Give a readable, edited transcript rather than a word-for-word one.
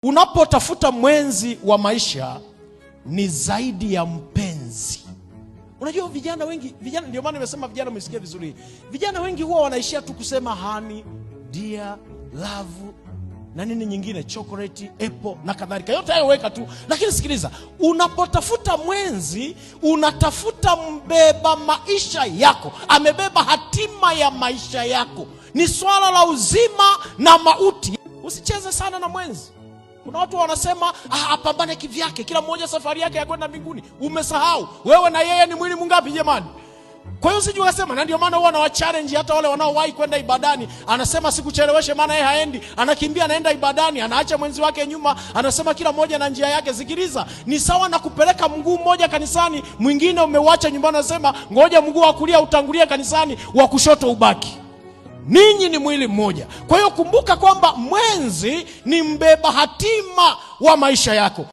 Unapotafuta mwenzi wa maisha ni zaidi ya mpenzi. Unajua vijana wengi, vijana ndio maana nimesema vijana msikie vizuri. Vijana wengi huwa wanaishia tu kusema honey, dear, love na nini nyingine, chocolate, apple na kadhalika. Yote hayo weka tu. Lakini sikiliza, unapotafuta mwenzi, unatafuta mbeba maisha yako. Amebeba hatima ya maisha yako. Ni swala la uzima na mauti. Usicheze sana na mwenzi. Kuna watu wanasema apambane kivyake, kila mmoja safari yake ya kwenda mbinguni. Umesahau wewe na yeye ni mwili mungapi jamani? Kwa hiyo sijui akasema, na ndio maana huwa na challenge hata wale wanaowahi kwenda ibadani. Anasema sikucheleweshe, maana yeye haendi, anakimbia anaenda ibadani, anaacha mwenzi wake nyuma, anasema kila mmoja na njia yake. Sikiliza, ni sawa na kupeleka mguu mmoja kanisani, mwingine umeuacha nyumbani, anasema ngoja mguu wa kulia utangulie kanisani, wa kushoto ubaki. Ninyi ni mwili mmoja. Kwa hiyo kumbuka kwamba mwenzi ni mbeba hatima wa maisha yako.